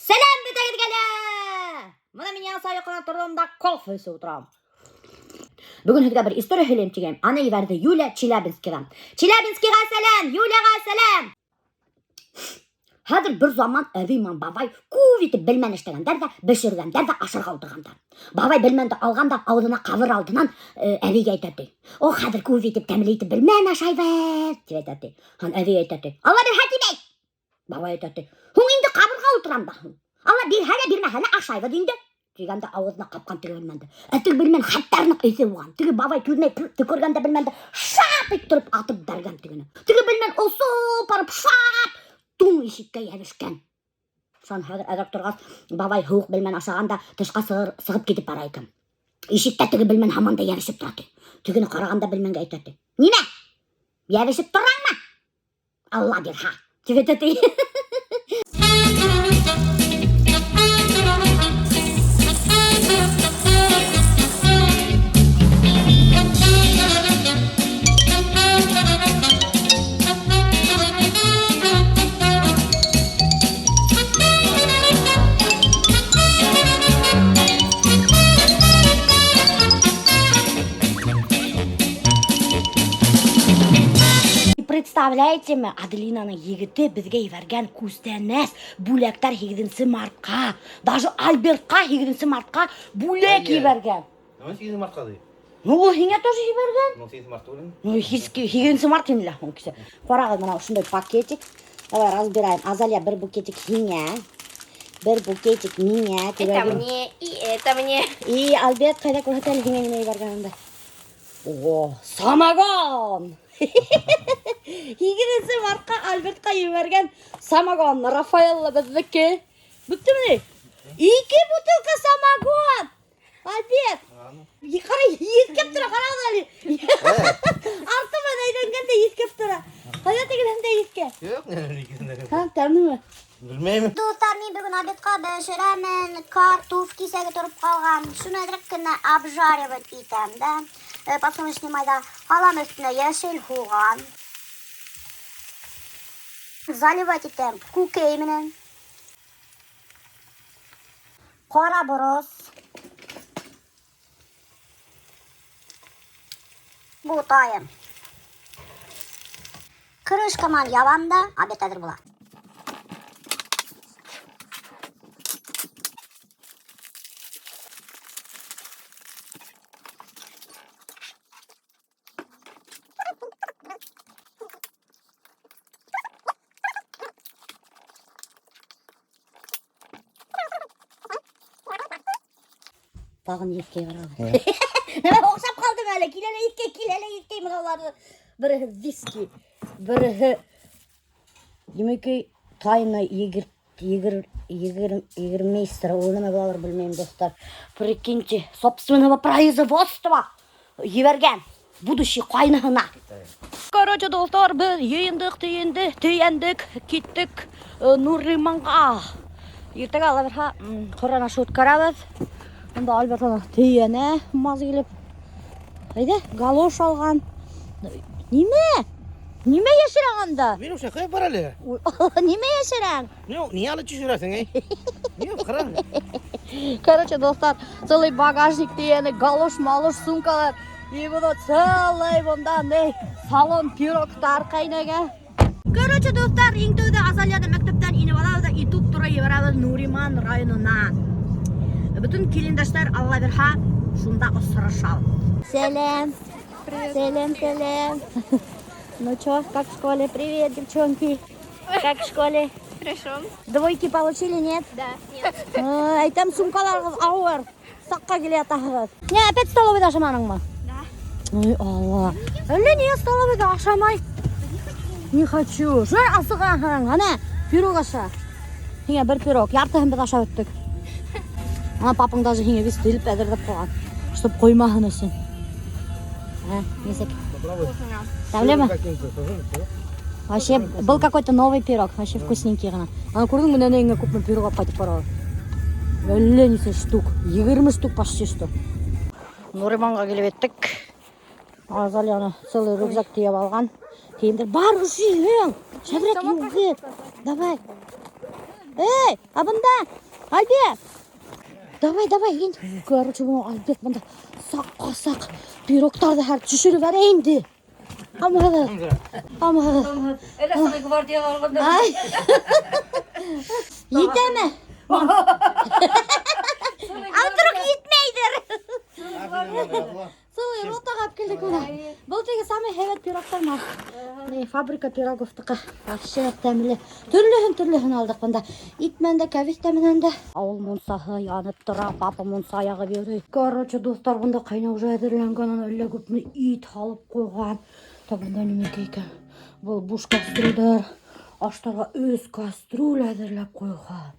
Сәләм бөтәгеҙгә лә! Бына мин яңыса йоҡонан торҙом да кофе эсеп ултырам. Бөгөн һеҙгә бер история һөйләйем тигәйнем. Аны ебәрҙе Юля Челябинскиҙан. Челябинскиға сәләм, Юляға сәләм. Хәҙер бер заман әбей менән бабай күп итеп белмән эшләгәндәр дә, бешергәндәр дә ашарға ултырғандар. Бабай белмәнде алған да ауыҙына ҡабыр алдынан әбейгә әйтә ти. О, хәҙер күп итеп тәмле итеп белмән ашайбыҙ, тип әйтә ти. Һәм әбей әйтә ти. Алла бирһә тимәй. Бабай әйтә ти. Һуң инде ҡабырға ултырам да һуң. Алла бирһә лә бирмәһә лә ашайбыҙ инде. Тигәндә ауыҙына ҡапҡан теге белмәнде. Ә теге белмән хәттәр ныҡ эҫе булған. Теге бабай түҙмәй төкөргән дә белмәнде шап иттереп атып бәргән тегене. Теге белмән осоп барып шап туң ишеккә йәбешкән. Шунан хәҙер әҙерәк торғас, бабай һыуыҡ белмән ашаған да тышҡа сығып китеп бара икән. Ишектә теге белмән һаман да йәбешеп тора ти. Тегене ҡараған да белмәнгә әйтә ти. Нимә? Йәбешеп тораңмы? Алла бирһә. Тип әйтә ти. Представляете ме, Аделинаның егете беҙгә ебәргән күстәнәс бүләктәр 8 мартҡа. Даже Альбертҡа 8 мартҡа бүләк ебәргән. Нимә 8 мартҡа ти? Ну, ул һиңә тоже ебәргән. Ну, 8 март түгел. Ну, 8 март ине лә һуң кисә. Ҡарағыҙ, бына ошондай пакетик. Давай разбираем. Азалия, бер букетик һиңә, бер букетик миңә. Это мне, и это мне. И Альберт ҡайҙа күрһәтә әле һиңә нимә ебәргәнемде. О, самогон! 8 мартҡа Альбертҡа ебәргән самогон. Рафаэлла беҙҙеке. Бөттөмө ни? 2 бутылка самогон! Альберт! Ҡара, еҫкәп тора, ҡарағыҙ әле. Артыма әйләнгәндә еҫкәп тора. Ҡайҙа тегенән дә еҫкә? Юҡ, ни икенсендә. Һа, тәмлеме? Белмәйем. Дуҫтар, мин бөгөн обедҡа бешерәмен. Картуф киҫәге тороп ҡалған. Шуны әҙерәк кенә обжаривать итәм дә. Подсолнечный майҙа һалам өҫтөнә йәшел һуған. Заливать итәм күкәй менән. Ҡара борос. Бутайым. Крышка менән ябам да, обед әҙер була. Тағын еҫкәй баралар. Нәмә оҡшап ҡалдым әле. Килә лә еҫкәй, килә лә еҫкәй мыналарҙы. Береһе виски, береһе Йемекей тайна егермейстер. Ул нәмә булалыр белмәйем, дуҫтар. Прикиньте, собственного производства ебәргән будущий ҡайныһына. Короче, дуҫтар, беҙ йыйындыҡ, тейендек, киттек Нуриманға. Иртәгә Алла бирһә, Ҡөрьән ашы үткәрәбеҙ. Унда Альберт ана тейәнә, маз килеп. Әйҙә, галош алған. Нимә? Нимә йәшерәң анда? Мин ошо ҡайҙа бар әле? Ой, Алла, нимә йәшерәң? Ни, ни алып төшөрәһең, эй? Ни, ҡара. Короче, дуҫтар, целый багажник тейәне, галош, малош, сумкалар. И бына целый бында ни, салон пирогтар ҡәйнәгә. Короче, дуҫтар, иң тәүҙә Азалияны мәктәптән инеп алабыҙ ҙа и туп-тура ебәрәбеҙ Нуриман районына. Бөтөн килендәштәр, Алла бирһә, шунда осрашабыҙ. Сәләм. Сәләм, сәләм. Ну чё, как в школе? Привет, девчонки. Как в школе? Хорошо. Двойки получили, нет? Да. Нет. Әйтәм, сумкаларығыҙ ауыр. Саҡҡа килә ятаһығыҙ. Не, опять столовыйҙа ашаманыңмы? Да. Ой, Алла. Әллә ниңә столовыйҙа ашамай? Не хочу. Шулай асығаһың. Ана, пирог аша. Һиңә бер пирог. Яртыһын беҙ ашап бөттөк. Ана, папаң даже һиңә весь телеп әҙерләп ҡуйған. Чтоб ҡоймаһын өсөн. Ә, нисек? Тәмлеме? Вообще, был какой-то новый пирог. Вообще вкусненький ғына. Ана, күрҙеңме, нәнәйеңә күпме пирог алып ҡайтып бара. Әллә нисә штук. 20 штук почти что. Нуриманға килеп еттек. Азалияны целый рюкзак тейәп алған. Кейемдәр бар ошо. Шәберәк юғыт. Давай. Эй, а бында, Альберт. Давай, давай, ин. Короче, бына Альберт бында саҡ-саҡ пирогтарҙы һәр төшөрөп бәрә инде. Һаумыһығыҙ. Һаумыһығыҙ. Әле шуны гвардияға алғанда. Ай. Етәме? А вдруг етмәйҙер? Целый ротаға алып килдек бына. Был теге самый һәйбәт пирогтар ма? Не, фабрика пироговтыҡы. Вообще тәмле. Төрлөһөн төрлөһөн алдыҡ бында. Ит менән дә, кәбеҫтә менән дә. Ауыл мунсаһы янып тора, папа мунса яғып йөрөй. Короче, дуҫтар, бында ҡайна уже әҙерләнгән, ана әллә күпме ит һалып ҡуйған. Так, бында нимәкәй икән? Был буш кастрюлдәр. Аштарға өс кастрюль әҙерләп ҡуйған.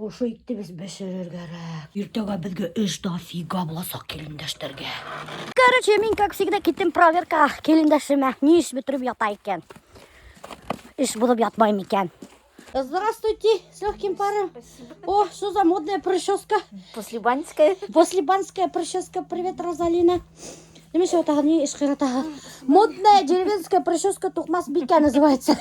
Ошо итте беҙ бешерер кәрәк. Иртәгә беҙгә эш дофига буласаҡ килендәштәргә. Короче, мин, как всегда, киттем проверка килендәшемә. Ни эш бөтөрөп ята икән? Эш боҙоп ятмай микән? Здравствуйте, с легким паром. О, что за модная прическа? Послебанская. Послебанская прическа. Привет, Розалина. Нимә шул тағы, ни эш ҡыйратаһы? Модная деревенская прическа Туҡмас Бикә называется.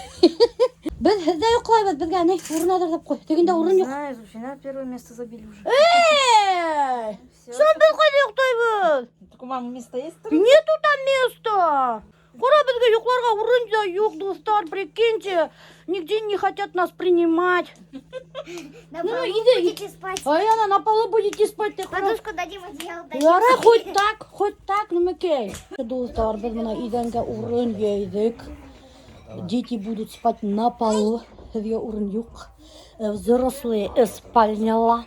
Беҙ һеҙҙә йоҡлайбыҙ, беҙгә ни урын әҙерләп ҡуй. Тегендә урын юҡ. Знаю, Зульфина первое место забили уже. Эй! Шунан беҙ ҡайҙа йоҡлайбыҙ? Так у мамы место есть? Нету там места. Ҡара беҙгә йоҡларға урын да юҡ, дуҫтар, прикиньте. Нигде не хотят нас принимать. На Ну, полу иди. будете спать. Ай, ана на полу будете спать. Ты Подушку дадим, одеяло дадим. Ярай, хоть так, хоть так, нәмәкәй. Дуҫтар, беҙ бына иҙәнгә урын йәйҙек. Дети будут спать на полу. Һеҙгә урын юҡ. Взрослые спальняла.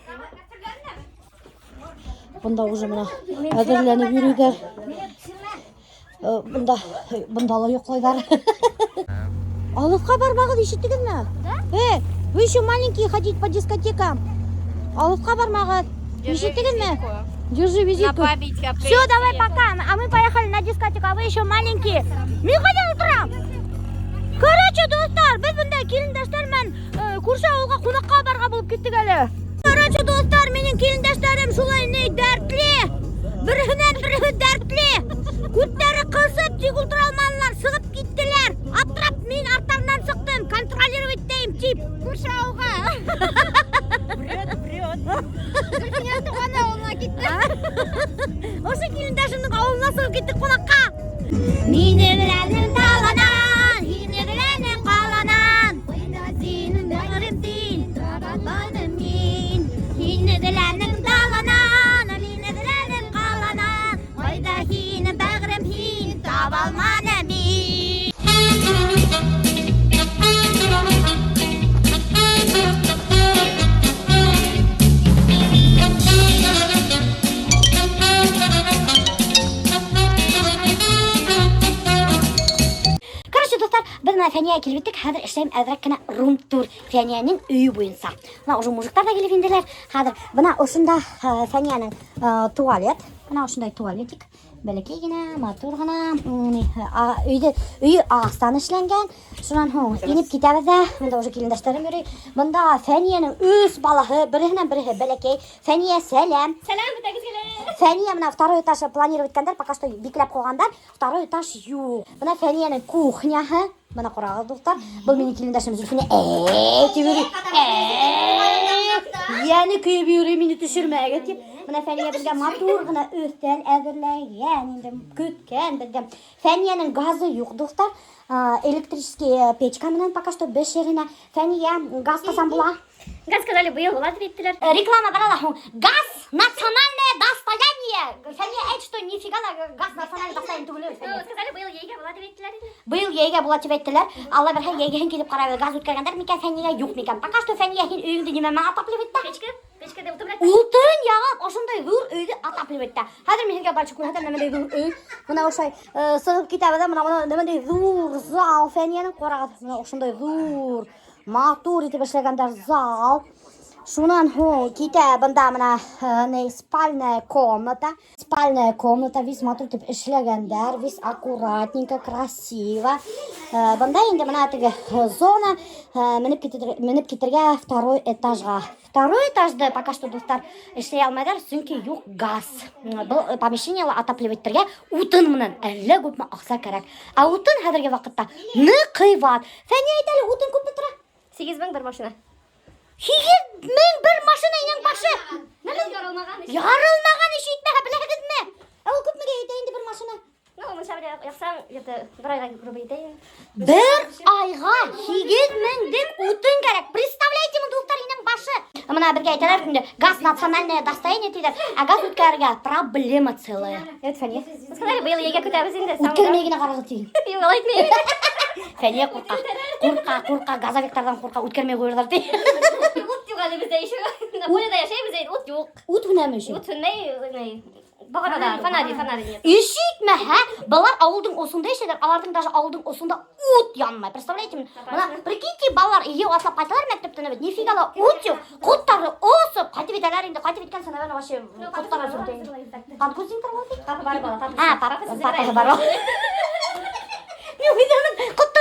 Бында уже бына әҙерләнеп йөрөйҙәр. Бында, бында ла йоҡлайҙар. Алыҫҡа бармағыҙ, ишеттегеҙме? Да. Вы еще маленькие ходить по дискотекам. Алыҫҡа бармағыҙ. Ишеттегеҙме? Держи визитку. память Все, давай пока. А мы поехали на дискотеку, а вы еще маленькие. Мин ҡайҙан ултырам? Короче, дуҫтар, беҙ бында килендәштәр менән күрше ауылға ҡунаҡҡа барырға булып киттек әле. Короче, дуҫтар, минең килендәштәрем шулай ни дәртле. Береһенән береһе дәртле. Күттәре ҡысып, тик ултыра алманылар, сығып киттеләр. Аптырап мин арттарынан сыҡтым, контролировать итәйем тип. Күрше ауылға. Врет, врет. Зульфина тыуған ауылына китте. Ошо килендәшемдең ауылына сығып киттек ҡунаҡҡа. Мине беләнең даланан, һине беләнең ҡаланан. Һинең бәғерем тин, таратманым мин. Һине беләнең даланан, мине беләнең ҡаланан. Ҡайҙа һинең бәғерем һин, таба алманым мин. Короче, дуҫтар, беҙ бына Фәниә килеп еттек. Хәҙер эшләйем әҙерәк кенә рум-тур Фәниәнең өйө буйынса. Бына уже мужиктар ҙа килеп инделәр. Хәҙер бына ошонда Фәниәнең туалет. Бына ошондай туалетик. Бәләкәй генә, матур ғына. Өйҙө, өйө ағастан эшләнгән. Шунан һуң инеп китәбеҙ ҙә. Бында уже килендәштәрем йөрөй. Бында Фәниәнең өс балаһы, береһенән береһе бәләкәй. Фәниә, сәләм. Сәләм, бөтәгеҙгә лә. Фәниә бына второй этаж планировать иткәндәр, пока что бикләп ҡуйғандар. Второй этаж юҡ. Бына Фәниәнең кухняһы. Бына ҡарағыҙ, дуҫтар. Был минең килендәшем Зөлфинә. Эй, тип йөрөй. Эй, йәне көйөп йөрөй, мине төшөрмәгеҙ тип. Бына Фәниә беҙгә матур ғына өҫтәл әҙерләгән, инде көткән беҙҙе. Фәниәнең газы юҡ, дуҫтар. Электрический печка менән пока что бешеренә. Фәниә, газ ҡасан була? Газ сказали, быйыл була тип әйттеләр. Реклама бара ла һуң. Газ национальное достояние. Фәниә әйт, что нифига ла газ национальное достояние түгел. Ну, сказали, быйыл йәйгә була тип әйттеләр. Быйыл йәйгә була тип әйттеләр. Алла бирһә, йәйгәһен килеп ҡарайбыҙ. Газ үткәргәндәр микән Фәниәгә, юҡ микән? Пока что Фәниә һин өйөңдө нимә менән отапливать итә? Печка, печкада утын белән. Утын яғып, ошондай ҙур өйҙө отапливать итә. Хәҙер мин һеҙгә дальше күрһәтәм ниндәй ҙур өй. Бына ошолай сығып китәбеҙ ҙә, бына ниндәй ҙур зал Фәниәнең ҡарағыҙ. Бына ошондай ҙур, матур итеп эшләгәндәр зал. Шунан һуң китә бында бына ни спальная комната. Спальная комната весь матур итеп эшләгәндәр, весь аккуратненько, красиво. Бында инде бына теге зона менеп китергә второй этажға. Второй этажды пока что дуҫтар эшләй алмайҙар, сөнки юҡ газ. Был помещениела отапливать итергә утын менән әллә күпме аҡса кәрәк. Ә утын хәҙерге ваҡытта ныҡ ҡыйбат. Фәниә әйт әле, утын күпме тора? 8000 бер машина. 8000 бер машина, инәң башы. Ярылмаған. Ярылмаған эш итмәһә, беләһегеҙме? Ә ул күпмегә етә инде бер машина? Ну, мунса яҡсаң, где-то бер айға грубо етә. Бер айға 8000-лек утын кәрәк. Представляете, дуҫтар, инәң башы. Мына бергә әйтәләр инде, газ национальное достояние тиҙәр, ә газ үткәрергә проблема целая. Это Фәниә. Сказали, быйыл йәйгә көтәбеҙ инде. Үткәрмәй генә ҡарағыҙ тиген. Юҡ, улай итмәйем. Фәниә ҡурҡа. Ҡурҡа, ҡурҡа, газовиктарҙан ҡурҡа, үткәрмәй ҡуйырҙар ти. Ут юҡ әле беҙҙә еще. На поле йәшәйбеҙ, ут юҡ. Ут һүнәме еще? Ут һүнмәй, ни, бағанала, фонари, фонари нет. Ишетмәһә, былар ауылдың осонда йәшәйҙәр, аларҙың даже ауылдың осонда ут янмай. Представляете? Мына, прикиньте, балалар өйгә атлап ҡайталар мәктәптән бит, нифига ла ут юҡ. Ҡоттары осоп, ҡайтып етәләр инде, ҡайтып еткәнсе, наверное, вообще ҡоттары осоп. Подгузниктар бар бит? Папа бар бала, папа. А, папа, папаһы бар. Мин уйланым, ҡоттары